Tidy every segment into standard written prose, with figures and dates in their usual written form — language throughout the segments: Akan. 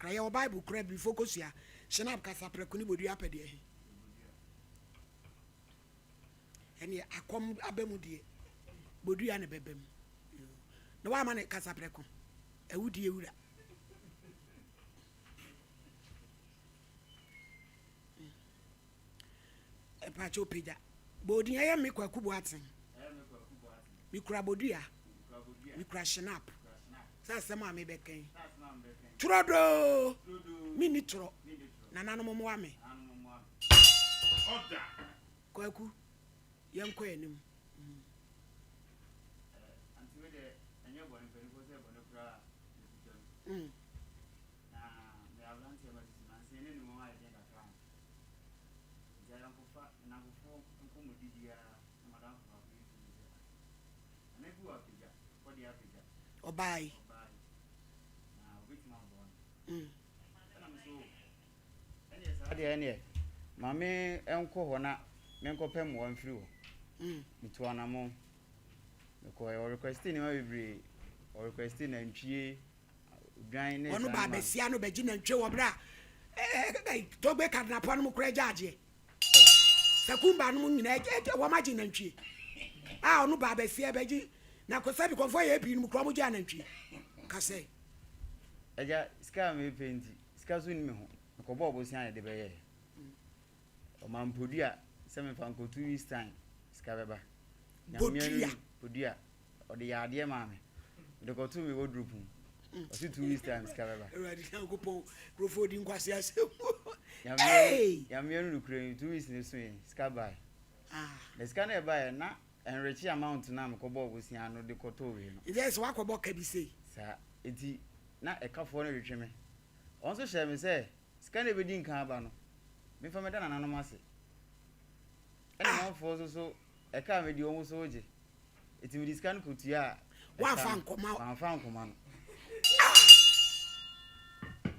kakra. Yɛwɔ Bible kura bi fo kosua, Schnapp, kasaprɛko ne bodua apɛdeɛ he. Ɛneɛ akɔm aba mu deɛ, bodua na ɛbɛba mu. Na woama no kasaprɛko, awudie wura. Mpakyɛw pagya. Bɔ odin ɛyɛ me Kwaku Boateng. Mekura bodua. Mekura shinap. Sɛ asɛm a mebɛka yi. Torɔdoo! Menni torɔ. Nananom mmoa me. Kwaku, yɛnkɔ anim. Mm. Enti ayɔnkofa, nnamfofoɔ nkɔmmɔdidi ara na m'adamfo baako yi tumi sɛ, Ah, Nana bi wɔ apagya, kɔdeɛ apagya. Ɔbaa yi. Ɔbaa yi, na ɔbɛtumi aboa me. Ɛna me nso, ɛnneɛ saa deɛ ɛnneɛ, ma me nkɔ hɔ na menkɔpɛ mmoa mfiri hɔ. Metuu anammɔn, mekɔeɛ. Ɔrequestee nneɛma bebree, ɔrequestee nantwie, Odwan ne Ɔno saa baa nneɛma no. bɛsia no bɛgye nantwie wɔ berɛ a Togbe Kadnapoa nom koraa gya agyeɛ. Sakumba nom nyinaa wɔn agye nantwie. A ɔno baa bɛsia bɛgye na kɔsɛ bi kɔnfoɔ yɛ pii nom koraa wɔn gye anantwie. Kasɛ. Agya, sika a mepɛ nti, sika nso nni me ho. Mekɔbɔɔ bosea na yɛde bɛyɛɛ. Ɔmaa me podua sɛ memfa nkɔ 2 weeks time sika bɛba. Nyame Podua? Podua. Ɔde yɛ adeɛ maa me. Mede kɔtoo me wardrobe mu. Ɔse 2 weeks time sika bɛba. Awurade Nyankopɔn, nkurɔfoɔ di nkwasi asɛm. Nyame Nyame no nokorɛ ni, 2 weeks no soe, sika bae. Ah. Na sika no ɛbaeɛ na ɛnrekye amount no a mekɔbɔɔ bosea no de kɔtɔɔ wei no. Nti ɛyɛ sɛ woakɔbɔ ka bi sei? Saa. Nti na ɛkafoɔ no retwe me. Ɔno nso hyɛɛ me sɛ sika no a ɛbɛdi nkan aba no, memfa mmɛda nananom ase. Ɛna amanfoɔ nso so ɛka a medi wɔn nso wogye. Enti mede sika no kɔtuaa ɛka Woamfa no. ankɔma. Mamfa ankɔma no.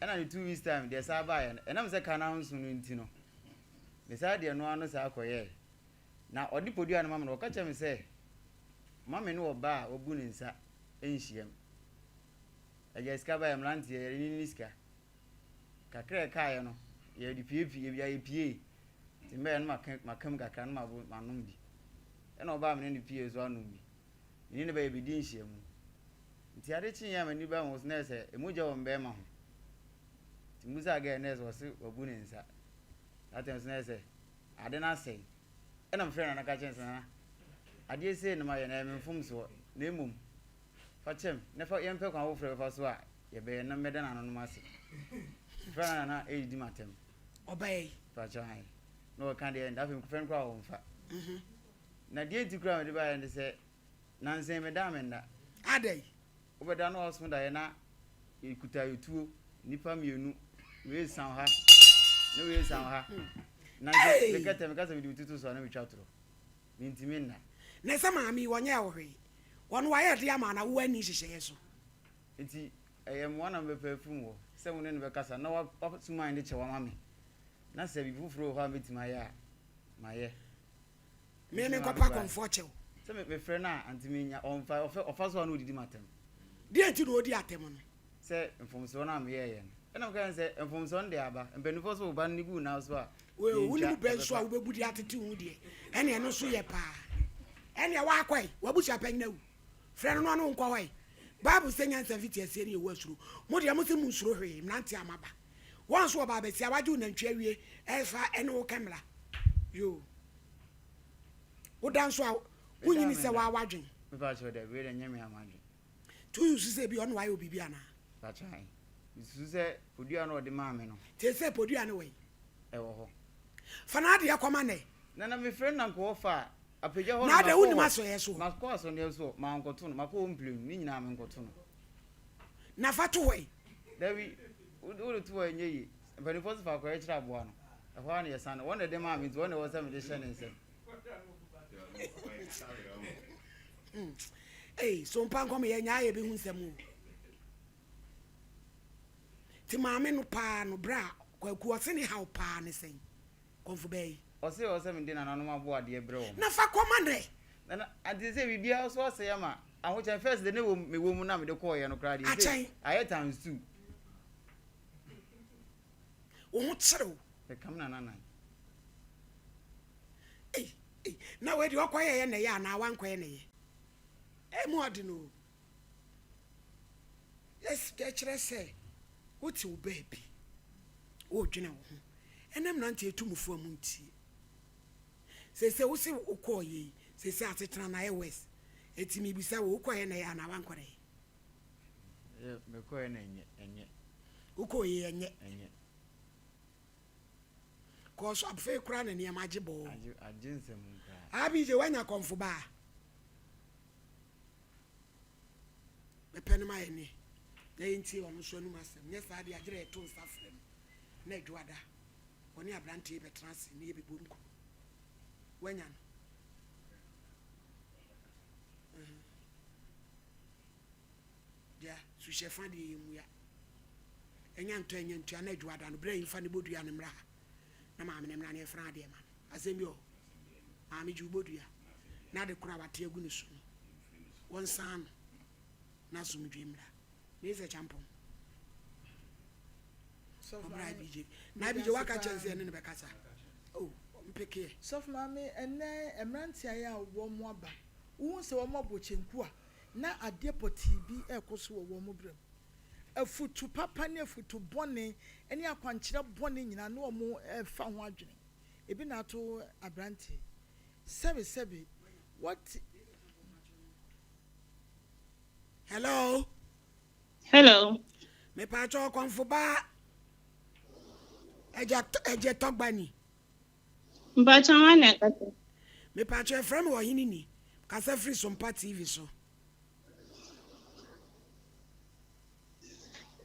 Ɛna ne 2 weeks time deɛ ɛsan baeɛ no, ɛnam sɛ ka no anso no nti no, mesan de ɛno ano saa kɔyɛɛ. Na ɔde podua no ma me no, ɔka kyerɛɛ me sɛ, ma me ne ɔbaa a wabu ne nsa nhyiam. Agya sika baeɛ, mmeranteɛ, yɛde ne ne sika. Kakra a ɛkaeɛ no, yɛde piepie, yɛpiee. Nti mebɛyɛ no maka maka mu kakra na mabo manom bi. Ɛna ɔbaa me ne no pie nso anom bi. Me ne no bɛyɛ bɛdi nhyiamu. Nti ade kyeeɛ a m'ani baa me ho so na ayɛ sɛ mogya wɔ me bɛɛma ho. Nti mebisaa girl no na ayɛ sɛ ɔse wabu ne nsa. That time nso na ayɛ sɛ ade no asɛe. Ɛna mefrɛɛ Nana ka kyerɛɛ no sɛ Nana adeɛ sei na mayɛ no ɛyɛ me mfomsoɔ na mmom fa kyɛ me na fa yɛmpɛ kwan foforɔ yɛbɛfa so a yɛbɛyɛ na mɛda nananom ase. Mefrɛɛ Nana na Nana ɛredidi m'atɛm. Ɔbaa yi. Mpakyɛw ahe na ɔka deɛ ɛnde afei mekɔfrɛ no koraa ɔmfa. Na deɛ nti koraa mede baeɛ ne sɛ nansa yi meda a menda. Adɛn? Wobɛda na waso daeɛ na yɛkuta etuo nnipa mmienu wei san ha na wei san ha. Na sɛ mekɛtɛ meka sɛ mede me ti to so a na metwa torɔ. Mentumi nna. Na sɛ maame yi wɔnyɛɛ wo hwee. Wɔn wayɛ de ama na wo anni nhyehyɛeɛ so. Nti ɛyɛ mmoa na mebɛpɛ afiri mo hɔ sɛ mo ne no bɛkasa na wasuman de kyɛw ama me, na sɛ biribi foforo wɔ hɔ a mɛtumi ayɛ a, mayɛ. Me menkɔpa akɔmfoɔ kyɛw. Sɛ mefrɛ no a, ante menya, ɔmfa, ɔfa so a na ɔdidi m'atɛm. Deɛ nti na ɔdi atɛm no? Sɛ mfomsoɔ no a meyɛeɛ no. Ɛna meka kyerɛɛ no sɛ, mfomsoɔ no deɛ aba, mpanimfoɔ sɛ wo ba no ne gu wo nan so a, Wo ne yɛntwa, mu bɛ nso a ɛbɛfa. wobɛbu de atete wo ho deɛ, ɛnneɛ ɛno nso yɛ paa. Ɛnneɛ woakɔ ɛ, w'abusuapanyin awu. Frɛ no na ɔne wo nkɔ hɔ ɛ. Bible sɛ nyansa mfitiaseɛ ne Yehowa suro. Mo deɛ mose monsuro hwee, mmeranteɛ a moaba. Wɔn nso wɔba abɛsia, wagye wo nantwie awie, ɛfa ɛne wo kɛ mmra. Yoo. Woda nso a, Meda wonyini sɛ meda. waa w'adwen. Mepa kyɛw dabi, wei deɛ ɛnyɛ me a m'adwen. Nti wosusu sɛ ebia ɔno na wayɛ wo biribi anaa? Mepa kyɛw ae. Mesusu sɛ podua no a ɔde maa me no. Nti ɛsɛ podua no wɔ he? Ɛwɔ hɔ. Fa n'adeɛ kɔma no ɛ. Nana mefrɛ no na nka ɔfa a, apagya hɔ no Na adɛn makɔ wonnim hɔ. asɔeɛ so hɔ? Makɔ asɔneɛ so hɔ, mankɔto no, makɔ hɔ mprenu, ne nyinaa menkɔto no. Na fa to hɔ ɛ. Dabi, wode to hɔ a ɛnyɛ yie. Mpanimfoɔ se fa akɔyɛ kyerɛ aboa no, ɛhɔ ara na yɛsane. Wɔn na ɛde maa me nti wɔn na ɛwɔ sɛ mede hyɛ ne nsam. Ei, so mpa nkɔm yɛ nyaa yɛ bɛhu nsɛm o. Ti maame no paa no berɛ a Kwaku ɔse ne haw paa ne sɛn? Kɔmfo bɛɛ yi. Ɔse ɔwɔ sɛ mede nananom aboadeɛ brɛ wɔn. Na fa kɔma no ɛ. Nana, ante sɛ biribiara so asɛe ama ahokyɛn. First de ne wɔ mewɔ mu na mede kɔɔeɛ no koraa deɛ, Akyɛn. ayɛ times two. Wo ho kyere wo. Ɛkam na nanan. Ei, ei, na wei deɛ ɔkɔyɛeɛ na ɛyɛ anaa wankɔyɛ na ɛyɛ? Ɛmu ɔden o. Yes, ɛkyerɛ sɛ wote wo baabi, woredwene wo ho. Ɛnɛ mmeranteɛ yi tu mo fo a montie. Seesei wo se wokɔɔeɛ yi, seesei asetena no ayɛ worse. Enti mebisa wo, wokɔeɛ na ɛyɛ anaa wankɔ na ɛyɛ? Ɛyɛ, mekɔeɛ na ɛnyɛ, ɛnyɛ. Wokɔeɛ yi ɛnyɛ? Ɛnyɛ. Kɔɔ so afei koraa na nneɛma agye bɔɔ. Agye, agye nsam koraa. RBJ, woanya kɔmfo baa? Mɛpɛ no ma yɛne na yɛntie ɔno nso anom asɛm. Nyɛ saa deɛ agyerɛ yɛto nsa frɛ no na Adwoada ɔne aberanteɛ yi bɛtena ase na yɛbɛbɔ nkuro. Woanya no? Gya, suhyɛ fa deɛ yɛmmua. Ɛnya ntɔ ɛnya ntua na Adwoada no berɛ a yɛmfa ne bɔdua no mmra ha na maame no mmra na yɛfra adeɛ ma no. Asɛm bi wɔ hɔ. Maame gye wo bɔdua na ade koro a wate agu ne so no wɔnsan no na asomdwoe mmra. Mese Kyampɔn. Ɔbra IBJ. Na IBJ waka kyɛn sɛ ɛne no bɛkasa. Oh, mpekeɛ. Sɔfo maame, ɛnnɛ mmeranteɛ yi a wɔn aba, wohu sɛ wɔn abɔ kyenku a, na adeɛ pɔtee bi rekɔ so wɔ wɔn berɛ mu. Afutu papa ne afutu bɔne ne akwankyerɛ bɔne nyinaa na wɔn refa ho adwene. Ebi na ato aberanteɛ yi. Sɛbe sɛbe, what? Hello. Hello. Mepaakyɛ ɔkɔmfo baa ɛgya ɛgye tɔgba ni. Mpakyɛ hwan na ɛkasa? Mepaakyɛ ɛfrɛ me ɔhene ni. Kasa firi Sompa TV so.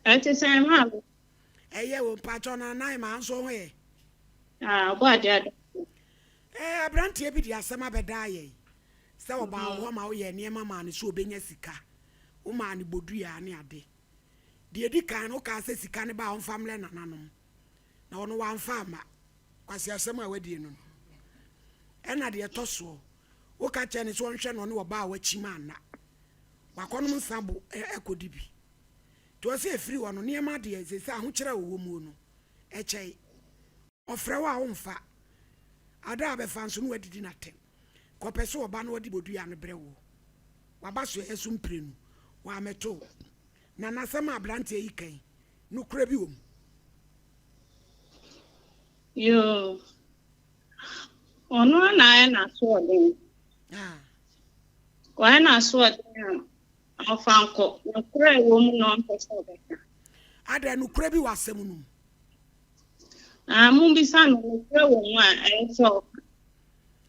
Ɛte sɛn maame? Ɛyɛ o mpakyɛ nanan maa nso ho yɛ. Ah, ɔbɔ ade ada. Ɛɛ aberanteɛ bi de asɛm abɛdaa yɛn sɛ ɔbaa wɔ hɔ ma woyɛ nneɛma maa no sɛ ɔbɛnya sika. Womaa no bodua ne ade. Deɛ edi kan no wokaa sɛ sika no ba a ɔmfa mmrɛ nananom. Na ɔno wamfa amma. Kwasi asɛm a wadie no no. Ɛna deɛ ɛtɔ soɔ, woka kyerɛ no sɛ ɔnhwɛ no ɔne ɔbaa a wakyim anna. Wakɔnom nsa bo ɛkɔdi bi. Nti ɔsɛ ɛfiri hɔ no nneɛma deɛ sɛ sɛ ahokyerɛ a ɔwɔ muo no ɛkyɛe. Ɔfrɛ wo a womfa. Ada a bɛfa nso no wadidi n'atɛm. Kɔpɛ sɛ ɔba no ɔde bodua no brɛ wo. Waba so ɛyɛ so mprenu. Wammɛto wo. Na n'asɛm a aberanteɛ yi kan, nokorɛ bi wɔ mu. Yoo. Ɔno na ayɛ n'asoɔden. Ah. Wayɛ n'asoɔden a ɔfa nkɔ. Nokorɛ a ɛwɔ mu na ɔmpɛ sɛ ɔbɛka. Ada nokorɛ bi wɔ asɛm no mu. Ah, mumbisa no nokorɛ wɔ mu a ɛyɛ sɛ ɔka.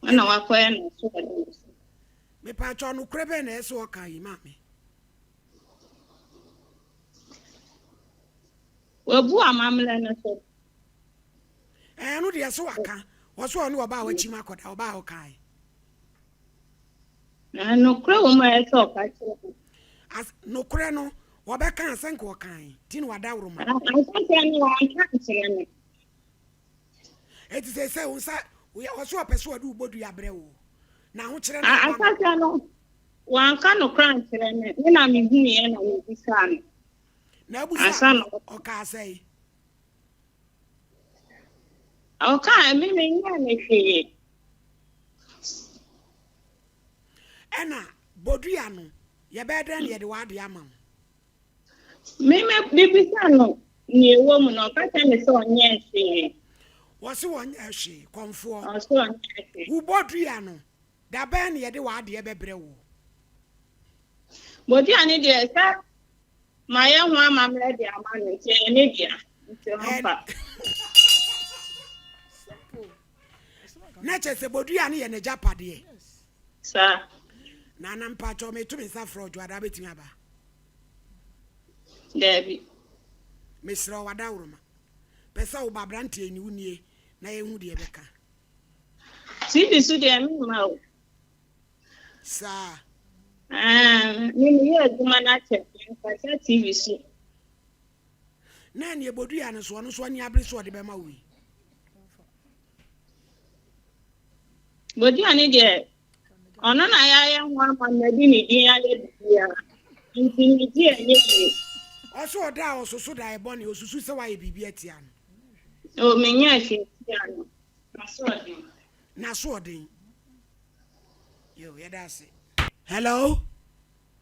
Ɛna wakɔyɛ n'asoɔden so. Mepaakyɛ nokorɛ bɛn na ɛyɛ sɛ ɔka yi maame? Wabu amammerɛ no so. Ɛɛ no deɛ so waka. Wɔso ɔne ɔbaa a wakyim akɔda ɔbaa a ɔkae. Na nokorɛ wɔ mu a ɛyɛ sɛ ɔka kyerɛ no. As nokorɛ no wɔbɛka asɛ nka ɔkae. Nti na wadaworo ma. Asɛnkyerɛ no wanka nkyerɛ me. Eti sɛ sɛ wo nsa wɔso ɔpɛ sɛ ɔde wo bodua brɛ wo. Na ahokyerɛ no aba no. Asɛnkyerɛ no wanka nokorɛ ankyerɛ me. Me na mehuiɛ na mebisaa no. Na abusa Ansa na ɔkaa sɛe. Ɔkaa me menyɛɛ ne hwee. Ɛna bodua no yɛbɛyɛ dɛn na yɛde w'ade ama wo? Me me bibisa no nea ɛwɔ mu no ɔka kyerɛ me sɛ ɔnyɛɛ hwee. Wɔse wɔnyɛ hwee kɔmfoɔ. Ɔsɛ ɔnyɛɛ hwee. Wo bodua no da bɛn na yɛde w'adeɛ bɛbrɛ wo? Bodua ne deɛ sɛ mayɛ ho amammerɛ de ama no nti ɛyɛ ne dea nti ɔmfa. Simple. Na kyerɛ sɛ bodua no yɛ n'agyapadeɛ. Yes. Saa. Na na mpakyɛ meto me nsa frɛ ɔdwoada bɛtumi aba. Daabi. Mesrɛ wo adaworoma. Pɛ sɛ woba aberanteɛ ni wo nie na yɛhu deɛ ɛbɛka. TV so deɛ memma o. Saa. Ah, me meyɛ adwuma no akyɛ menkasa TV so. Na ɛneɛ bodua no so ɔno nso ani abere so ɔde bɛma wo yi. Bodua ne deɛ ɔno na yɛayɛ ho amammerɛ de ne din ayɛ biribiara. Nti ne di ɛnyɛ yie. Ɔso ɔda a ɔsoso da ɛbɔne osusu sɛ wayɛ biribi atia no. Oh, menyɛɛ hwee tia no. N'asoɔden. N'asoɔden. Yo, yɛda ase. Hello.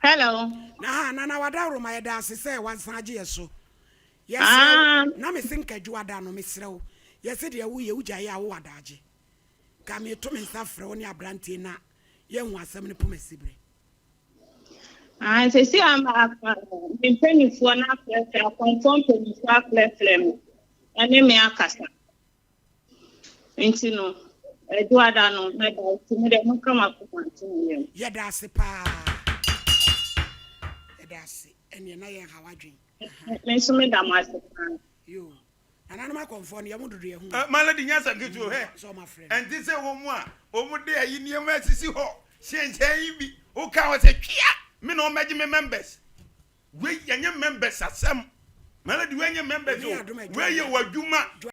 Hello. Na ha, Nana Wadaworoma, yɛda ase sɛ wansan agye yɛ so. Yɛsrɛ wo, Ah. na mese nka Dwoada no, mesrɛ wo, yɛse deɛ woyɛ, wogyae a wowɔ adaagye. Ka meto me nsa frɛ wo ne aberanteɛ na yɛahu asɛm no poma siberɛ. Ah, sɛsi a ma me mpanimfoɔ no afrɛfrɛ, akɔmfoɔ mpanimfoɔ afrɛfrɛ me ɛne me akasa. Nti no, Ɛdwoada no mɛba nti me deɛ monka m'akoma nto me yam. Yɛda ase paa. Yɛda ase. Ɛneɛ na yɛnha w'adwen. Me nso meda mo ase paa. Yoo. Nananom akɔmfoɔ no, yɛn mo dodo yɛn ho. Eh, my lady nyansa nketewa o, hɛ. Sɛ ɔma frɛ no. Ɛnte sɛ wɔn a wɔn de ayi nneɛma asisi hɔ hyɛnhyɛn yi bi. Woka hɔ sɛ twia, me na wɔmmɛgye me members. Wei ɛnyɛ members asɛm. My lady wei ɛnyɛ members o. Nyame adom adwuma. Wei yɛ w'adwuma.